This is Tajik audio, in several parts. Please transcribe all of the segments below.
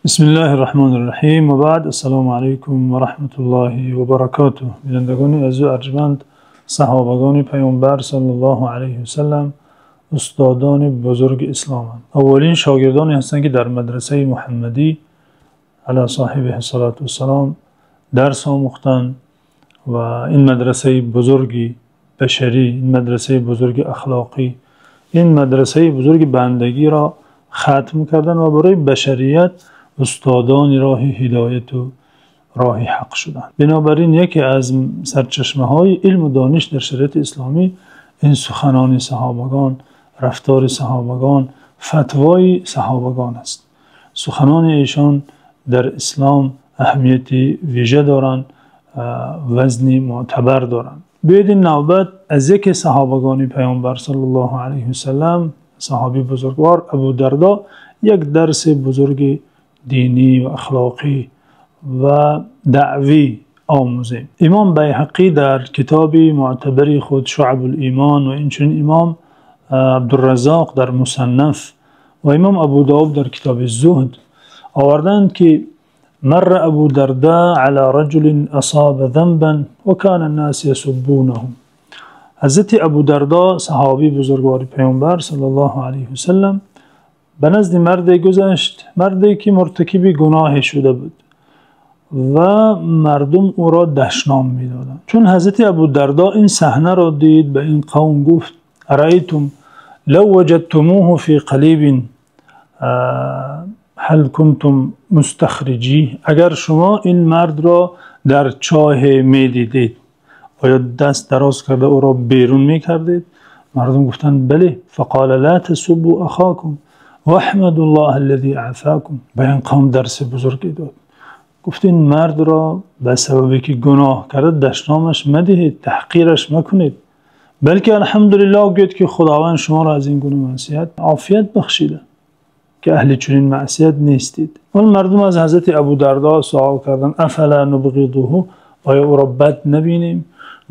Бисмиллаҳир Раҳмонир Раҳим. Ва баъд, ассалому алайкум ва раҳматуллоҳи ва баракотуҳ. Бинандагони азиз ва арҷманд, саҳобагони Паёмбар саллаллоҳу алайҳи васаллам устодони бузурги исломанд. Аввалин шогирдоне ҳастанд, ки дар мадрасаи Муҳаммадӣ ало соҳибиҳис салоту вассалом дарс омӯхтанд ва ин мадрасаи бузурги башарӣ, ин мадрасаи бузурги ахлоқӣ, ин мадрасаи бузурги бандагиро хатм карданд ва барои башарият устодони роҳи ҳидоят ва роҳи ҳақ шуданд. Бинобар ин яке аз сарчашмаҳои илм ва дониш дар шариати исломӣ ин суханони саҳобагон, рафтори саҳобагон, фатвои саҳобагон аст. Суханони эшон дар ислом аҳамияти вижа доранд, вазни мӯътабар доранд. Биёед ин навбат аз яке саҳобагони Паёмбар саллаллоҳу алайҳи васаллам, саҳобии бузургвор Абу Дардо, як дарси бузурги динӣ ва ахлоқӣ ва даъвӣ омӯзем. Имом Байҳақӣ дар китоби мӯътабари худ Шуъабул-Имон ва инчунин имом Абдурраззоқ дар Мусаннаф ва имом Абу Довуд дар китоби Зуҳд овардаанд, ки марра Абу Дардо ало раҷулин асоба занбан ва кона-н-носу ясуббунаҳу. Ҳазрати Абу Дардо, саҳобии бузургвори Паёмбар саллаллоҳу алайҳи васаллам, ба назди марде гузашт, марде ки муртакиби гуноҳе шуда буд ва мардум ӯро дашном медоданд. Чун Ҳазрати Абу Дардо ин саҳнаро дид, ба ин қавм гуфт: Араайтум лав ваҷадтумӯҳу фӣ қалибин ҳал кунтум мустахриҷӣ. Агар шумо ин мардро дар чоҳе медидед, оё даст дароз карда ӯро берун мекардед? Мардум гуфтанд: бале. Фақола ло тасуббу ахокум ваҳмадуллоҳа аллазӣ афокум. Ба ин қавм дарси бузурге дод. Гуфт: ин мардро ба сабаби ки гуноҳ карда дашномаш мадиҳед, таҳқираш макунед, балки алҳамдулиллоҳ гӯед, ки Худованд шуморо аз ин гуна маъсият офият бахшида, ки аҳли чунин маъсият нестед. Он мардум аз Ҳазрати Абу Дардо савол карданд: афала нубғизуҳу, оё ӯро бад набинем?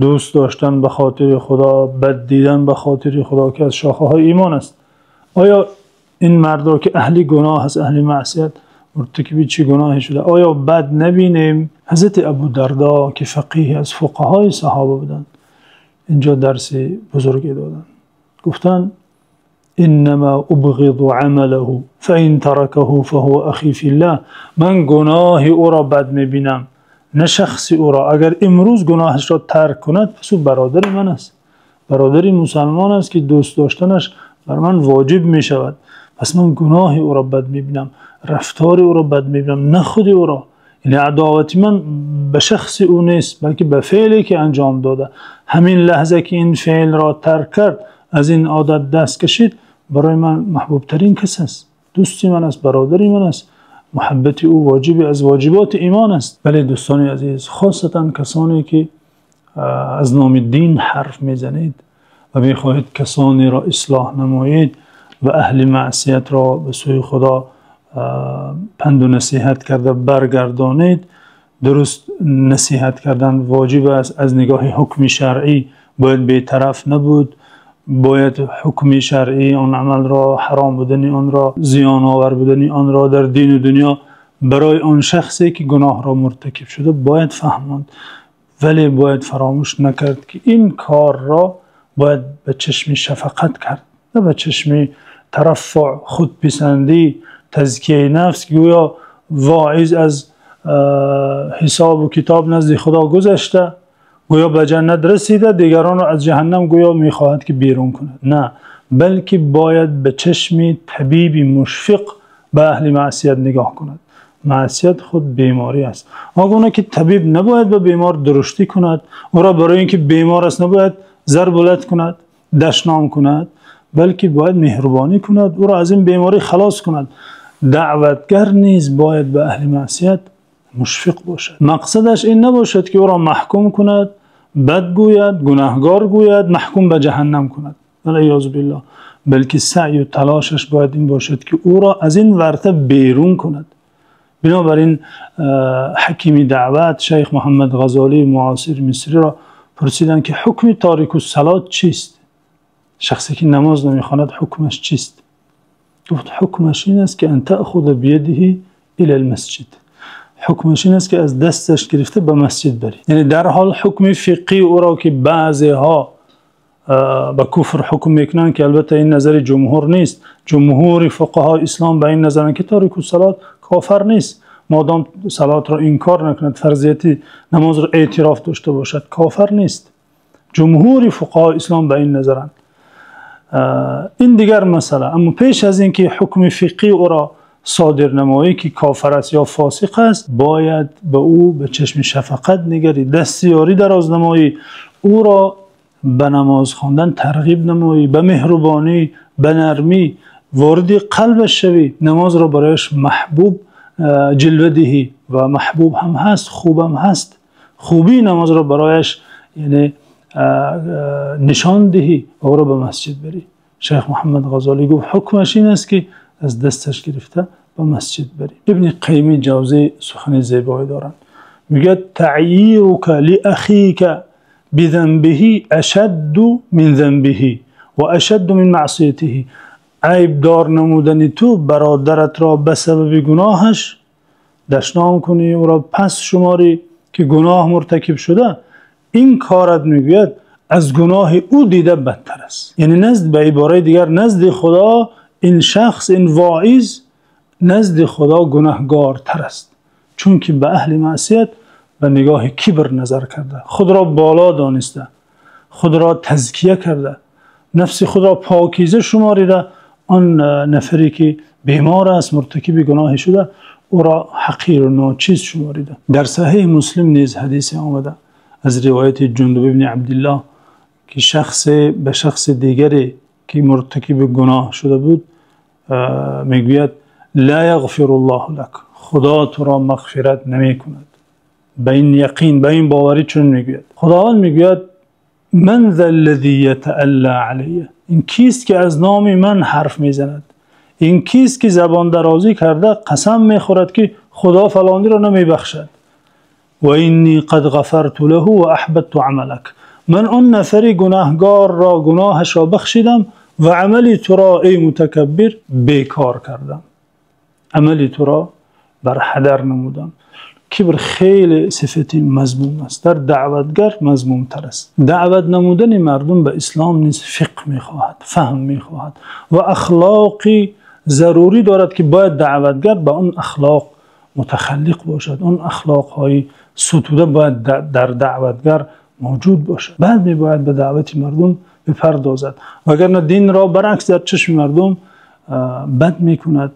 Дӯст доштан ба хотири Худо, бад дидан ба хотири Худо, ки аз шохаҳои имон аст. Оё ин мардро, ки аҳли гуноҳ аст, аҳли маъсият, муртакиби чӣ гуноҳе шуда, оё бад набинем? Ҳазрати Абу Дардо, ки фақеҳ аз фуқаҳои саҳоба буданд, инҷо дарси бузурге доданд. Гуфтанд: иннамо убғизу амалаҳу фаин таракаҳу фаҳува ахӣ филлаҳ. Ман гуноҳи ӯро бад мебинам, на шахси ӯро. Агар имрӯз гуноҳашро тарк кунад, пас ӯ бародари ман аст, бародари мусулмон аст, ки дӯст доштанаш бар ман воҷиб мешавад. Пас ман гуноҳи ӯро бад мебинам, рафтори ӯро бад мебинам, на худи ӯро. Яъне адовати ман ба шахси ӯ нест, балки ба феъле ки анҷом додааст. Ҳамин лаҳза ки ин феълро тарк кард, аз ин одат даст кашид, барои ман маҳбубтарин кас аст, дӯсти ман аст, бародари ман аст. Муҳаббати ӯ воҷибе аз воҷиботи имон аст. Бале, дӯстони азиз, хусусан касоне ки аз номи дин ҳарф мезанед ва мехоҳед касонеро ислоҳ намоед ва аҳли маъсиятро ба сӯи Худо панду насиҳат карда баргардонед, дуруст насиҳат кардан воҷиб аст. Аз нигоҳи ҳукми шаръӣ бояд бетараф набуд, бояд ҳукми шаръии он амалро, ҳаром будани онро, зиёновар будани онро дар дину дунё барои он шахсе ки гуноҳро муртакиб шуда бояд фаҳмонд. Вале бояд фаромӯш накард, ки ин корро бояд ба чашми шафқат кард, на ба чашми тараффуъ, худписандӣ, тазкияи нафс, ки гӯё воиз аз ҳисобу китоб назди Худо гузашта, гӯё ба ҷаннат расида, дигаронро аз ҷаҳаннам гӯё мехоҳад ки берун кунад. На, балки бояд ба чашми табиби мушфиқ ба аҳли маъсият нигоҳ кунад. Маъсият худ беморӣ аст. Он гуна ки табиб набояд ба бемор дурӯштӣ кунад, ӯро барои инки бемор аст набояд зарб лат кунад, дашном кунад, балки бояд меҳрубонӣ кунад, ӯро аз ин беморӣ халос кунад. Даъватгар низ бояд ба аҳли маъсият мушфиқ бошад. Мақсадаш ин набошад, ки ӯро маҳкум кунад, бад гӯяд, гунаҳкор гӯяд, маҳкум ба ҷаҳаннам кунад. Валъиёзу биллоҳ. Балки саъю талошаш бояд ин бошад, ки ӯро аз ин варта берун кунад. Бинобар ин ҳакими даъват Шайх Муҳаммад Ғазолии муосири мисриро пурсиданд, ки ҳукми торикуссалот чист? Шахсе ки намоз намехонад ҳукмаш чист? Гуфт: ҳукмаш ин аст, ки ан таъхуза биядиҳи إلى المسجد. Ҳукмаш ин аст, ки аз дасташ гирифта ба масҷид барӣ. Яъне дар ҳол ҳукми фиқҳии ӯро, ки баъзеҳо ба куфр ҳукм мекунанд, ки албатта ин назари ҷумҳур нест. Ҷумҳури фуқаҳои ислом ба ин назаранд, ки торикуссалот кофир нест. Модом салотро инкор накунад, фарзияти намозро эътироф дошта бошад, кофир нест. Ҷумҳури фуқаҳои ислом ба ин назаранд. Ин дигар масъала. Аммо пеш аз инки ҳукми фиқҳии ӯро содир намоӣ, ки кофир аст ё фосиқ аст, бояд ба ӯ ба чашми шафқат нигарӣ, дасти ёрӣ дароз намоӣ, ӯро ба намоз хондан тарғиб намоӣ, ба меҳрубонӣ, ба нармӣ вориди қалбаш шавӣ, намозро барояш маҳбуб ҷилва диҳӣ ва маҳбуб ҳам ҳаст, хуб ҳам ҳаст. Хубии намозро барояш яъне нишон диҳӣ ва ӯро ба масҷид барӣ. Шайх Муҳаммад Ғаззолӣ гуфт ҳукмаш ин аст, ки аз дасташ гирифта ба масҷид барӣ. Ибни Қайими Ҷавзӣ сухани зебое доранд. Мегӯяд: تعييرك لأخيك بذنبه أشد من ذنبه وأشد من معصيته. Айбдор намудани ту бародаратро ба сабаби гуноҳаш, дашном кунӣ, ӯро пас шуморӣ, ки гуноҳ муртакиб шуда, ин корат, мегӯяд, аз гуноҳи ӯ дида бадтар аст. Яъне назд ба ибораи дигар назди Худо ин шахс, ин воиз назди Худо гунаҳкортар аст, чунки ба аҳли маъсият ба нигоҳи кибр назар карда, худро боло дониста, худро тазкия карда, нафси худро покиза шуморида, он нафаре ки бемор аст, муртакиби гуноҳе шуда, ӯро ҳақир ва ночиз шуморида. Дар Саҳеҳи Муслим низ ҳадисе омада аз ривояти Ҷундуб ибни Абдуллоҳ, ки шахсе ба шахси дигаре ки муртакиби гуноҳ шуда буд мегӯяд: لا يغفر الله لك, Худо туро мағфират намекунад. Ба ин яқин, ба ин боварӣ чун мегӯяд. Худованд мегӯяд: من ذا الذي يتألى علي, ин кист, ки аз номи ман ҳарф мезанад? Ин кист, ки забондарозӣ карда қасам мехӯрад, ки Худо фалониро намебахшад? وإني قد غفرت له وأحبطت عملك. Ман он нафари гунаҳгорро гуноҳашро бахшидам ва амали туро, эй мутакаббир, бекор кардам, амали туро бар ҳадар намудам. Кибр хеле сифати мазмум аст, дар даъватгар мазмумтар аст. Даъват намудани мардум ба ислом низ фиқҳ мехоҳад, фаҳм мехоҳад ва ахлоқи зарурӣ дорад, ки бояд даъватгар ба он ахлоқ мутахаллиқ бошад. Он ахлоқҳои сутуда бояд дар даъватгар мавҷуд бошад. Баъд мебояд ба даъвати мардум бипардозад, вагарна динро баръакс дар чашми мардум бад мекунад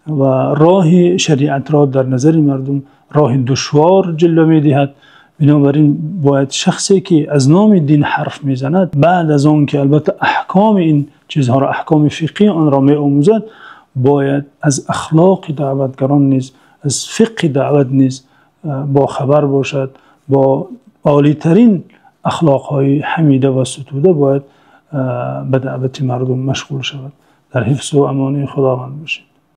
ва роҳи шариатро дар назари мардум роҳи душвор ҷилва медиҳад. Бинобар ин бояд шахсе ки аз номи дин ҳарф мезанад, баъд аз он ки албатта аҳкоми ин чизҳоро, аҳкоми фиқҳии онро меомӯзад, бояд аз ахлоқи даъватгарон низ, аз фиқҳи даъват низ бохабар бошад. Бо олитарин ахлоқҳои ҳамида ва сутуда бояд ба даъвати мардум машғул шавад. Дар ҳифзу амони Худованд бошед.